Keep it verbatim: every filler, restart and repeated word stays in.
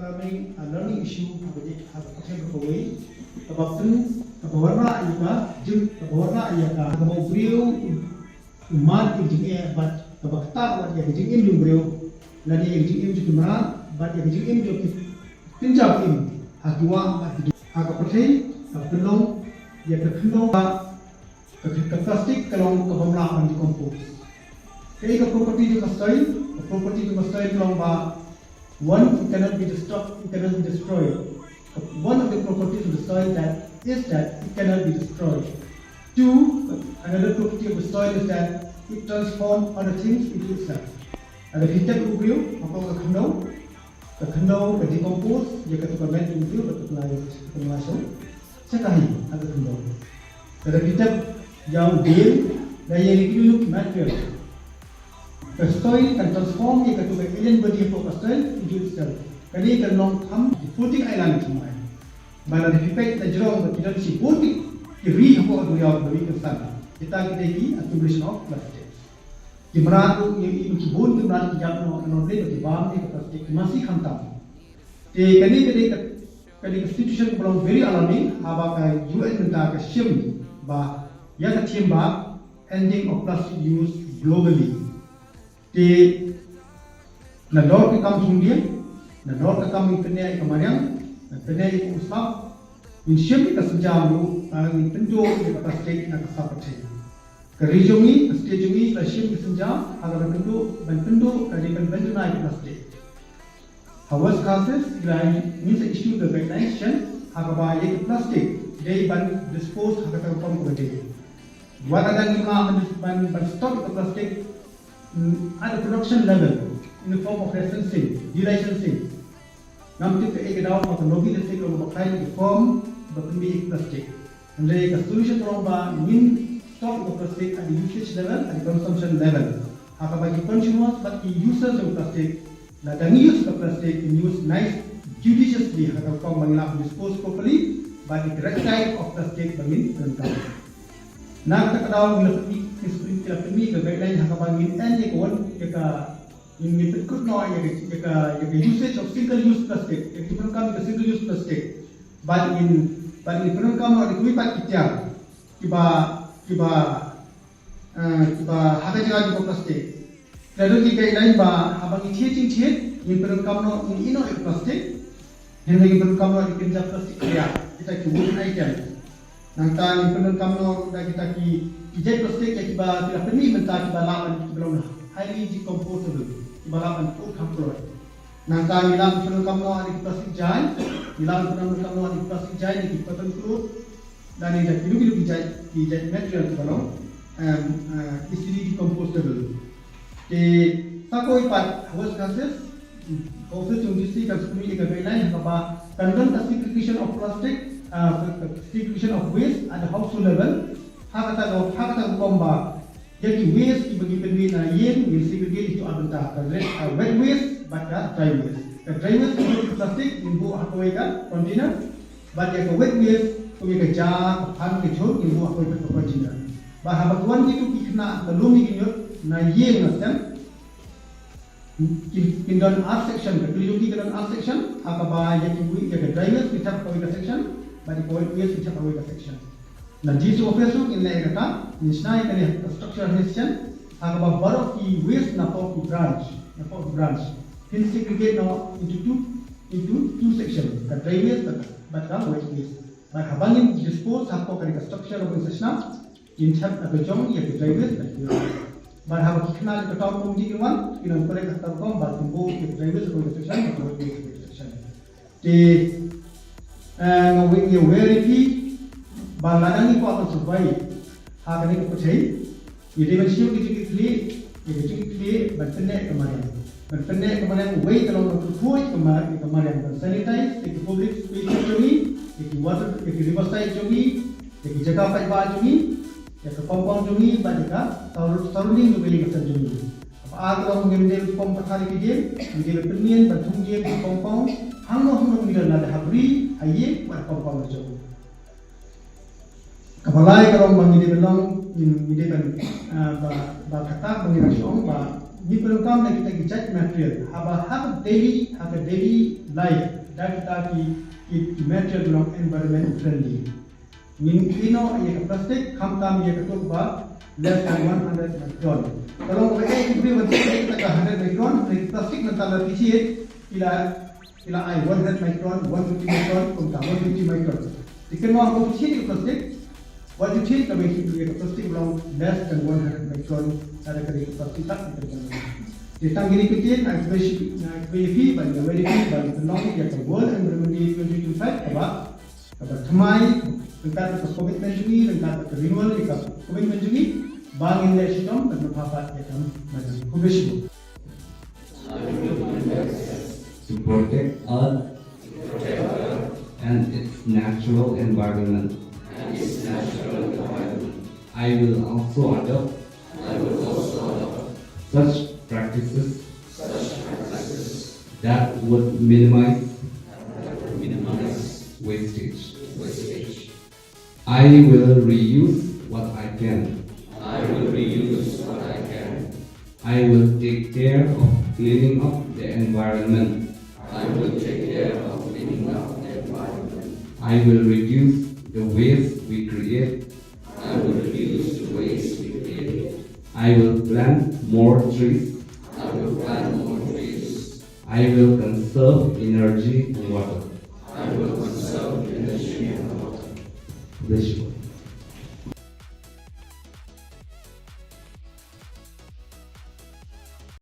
Learning, a learning issue ha ka jing, ha ka jing kawei. Kaba pyn, kaba wanrah ïa ka jing, kaba wanrah ïa ka, kaba u briew u mad ïa ka jingeh bad kaba ktah wat ïa ka jingim jong u briew, lane ïa ka jingim jong ki mrad bad ïa ka jingim jong ki kynja im ha ki wah bad ki, ha ka pyrthei, ka pynlong ïa ka khyndew ka Ka, ka plastic ka long kaba ym lah ban decompose. Kaei ka property jong ka soil? Ka property jong ka soil ka long ba, one, it cannot be destruct, it cannot be destroyed. One of the properties of the soil that is that it cannot be destroyed. Two, another property of the soil is that it transforms other things into itself. Lada phi tep u briew hapoh ka khyndew, ka khyndew ka decompose ïa kato ka met jong u briew, kato ka la, kato ka la shong sha ka hi ha ka khyndew. Lada phi tep ïa u dien, da ïa ki new material, ka soil kan transform ïa kato ka alien body hapoh ka soil into itself. Kane kan long kham floating island jong ngi. Ba lada phi peit na jrong ba ki don shibun ki ri hapoh ka duriaw ba wi kynsan. Kita ki dei ki accumulation of plastics. Ki mrad ruh ngi ïohi ba ki bun ki mrad ki ïap noh, ki ïap noh, ki bam ïa ka plastic, ki masi khamtam. Te kane ka dei ka, ka dei ka situation kaba long very alarming, haba ka U N mynta ka shim ba ïa ka theme ba ending of plastic use globally. Te na dor ka kam shongdien, na dor ka kam ngi pyneh ïa ka mariang, ngi pyneh ïa ka u slap, ngin shim ïa ka sienjam ruh, ba ngin pynduh ïa ka plastic na ka sap pyrthei. Ka ri jong ngi, ka state jong ngi, ka la shim ka sienjam ha kaba pynduh, ban pynduh ka jingpynbeit jong ka plastic. Ha West Khasi Hills, ki la, ngin sa issue ka guidelines shen ha kaba ïa ka plastic dei ban dispose ha kata ka rukom kaba dei. Wat la dang ngim lah ban, ban, ban stop ka plastic, mm, at the production level in the form of licensing, delicensing. Ngam tip kaei ka daw ba ka lobby leh ka long ba khlaiñ ka form ba pynmih ïa ka plastic. Hynrei ka solution ka long ba ngin stop ïa ka plastic at the usage level, at the consumption level. Ha kaba ki consumers bad ki users jong plastic, lada ngi use ka plastic, ngin use nice, judiciously, ha ka rukom ba ngin lah dispose properly bad the correct type of plastic ba ngin pyndonkam. Na kata ka daw ngi la pynmih, ngi la pynmih ka guideline ha kaba ngin end ïa ka wan, ïa ka Ngin, ngin pynkut noh ïa ka, ïa ka, ïa ka usage of single use plastic. Ïa ka pyndonkam ïa ka single use plastic. Bad ngin, bad ngin pyndonkam noh ïa kiwei pat ki tiar kiba, kiba, eh, kiba ha ka jaka jong ka plastic. Ka don ki guideline ba haba ngi thied jingthied, ngin pyndonkam noh, ngin ïeh noh ïa ka plastic. Hynrei ngin pyndonkam noh ïa ki kynja plastic kiba, kita ki wooden items. Nangta ngin pyndonkam noh da kita ki, ki jait plastic ïa kiba, kiba pynmih mynta kiba lah ban, kiba long highly decomposable, kiba lah ban kut kham kloi. Nangta ngi lah ban pyndonkam noh da ki plastic jaiñ, ngi lah ban pyndonkam noh da ki plastic jaiñ, da ki cotton cloth, lane da kino kino ki jait, ki jait material kiba long, em, eh, easily decomposable. Te sa kawei pat ha West Khasi Hills, ka office jong D C kan sa pynmih ïa ka guideline ha kaba kan don ka segregation of plastic, ah, ka, ka segregation of waste at the household level. Ha kata ka, ha kata ka rukom ba ïa ki waste kiba ngi pynmih na ïing ngin segregate ïa ki ar bynta, ka re-, ka wet waste bad ka dry waste. Ka dry waste kiba plastic ngin buh ha kawei ka container. Bad ïa ka wet waste, kum ïa ka ja, ka phan, ka jhur, ngin buh ha kawei pat ka container. Bad haba ki wan kito ki khynnah, ka lum ïa ki ñiut na ïing na stem, kin, kin don ar section, ka kali jong ki ka don ar section, ha kaba ïa ki waste, ïa ka dry waste ki thep ha kawei ka section, bad ïa ka wet waste ki thep ha kawei ka section. Na D C office ruh ngin leh ïa kata, ngin shna ïa kane ka structure hangne shisien, ha kaba baroh ki waste napoh ki branch, napoh ki branch. Kin segregate noh into two, into two section, ka dry waste bad ka, bad ka wet waste. Bad haba ngin dispose hapoh kane ka structure ba ngin sa shna, ngin thep na ka jong ïa ka dry waste bad ka wet waste. Bad haba ki khynnah jong ka town committee kin wan, kin wan collect ha ka rukom bad kin buh ïa ka dry waste ha ka section, bad ka wet waste ha ka section. Te, eh, nga wi-, nga wer ïa phi ba lada ngi kwah ban survive ha kane ka pyrthei, ngi dei ban shim ka jingkitkhlieh, ïa ka jingkitkhlieh ban pynneh ka mariang. Ban pynneh ka mariang, uwei ka long ban kyrkhu ïa ka mar-, ïa ka mariang, ban sanitize ïa ki public spaces jong ngi, ïa ki water, ïa ki riverside jong ngi, ïa ki jaka paidbah jong ngi, ïa ka compound jong ngi bad ïa ka sur-, surrounding jong ka ïing ka sem jong ngi. Kaba ar ka long, ngim dei ban pom pathar ïa ki dieng, ngi dei ban pynmih ban thung dieng ha compound, hangno hangno ngi don, lada ha bri, ha ïing bad ha compound jong ngi. Kaba lai ka long ba ngi dei ban long, ngi, ngi dei ban, ah, ba, ba kata ba ngi la shong ba Ngi pyndonkam na kita ki jait material haba ha ka daily, ha ka daily life, da kita ki, ki, ki material long environment friendly. Ngin ïehnoh ïa ka plastik khamtam ïa ka tuk ba less than one hundred micron. Ka long ba eh ki briew ban tip ïa ka hundred micron, ne ki plastik mynta la ki shit, ki la, ki la ai one hundred micron, one fifty micron, kumta one fifty micron. Te kynmaw ba ki shit ïa ka plastik, wat ju shit ka ba ïa ka plastik long less than one hundred micron, ka dei ka plastik tak ka. Te tang kine ki ktien, nga khublei, nga khublei ïa phi ban ïa phi ban pynlong ïa ka World Environment Day twenty twenty-five kaba Kaba thymmai ryngkat bad ka commitment jong ngi, ryngkat bad ka renewal ïa ka commitment jong ngi, ba ngin leh shitom bad nang pha pat ïa ka madan. Khublei shibun. To protect Earth and its natural environment. I will also adopt such practices that would minimize wastage. I will reuse what I can. I will reuse what I can. I will take care of cleaning up the environment. I will take care of cleaning up the environment. I will reduce the waste we create. I will reduce the waste we create. I will plant more trees. I will plant more trees. I will conserve energy and water. I will conserve energy and water. Khublei shibun.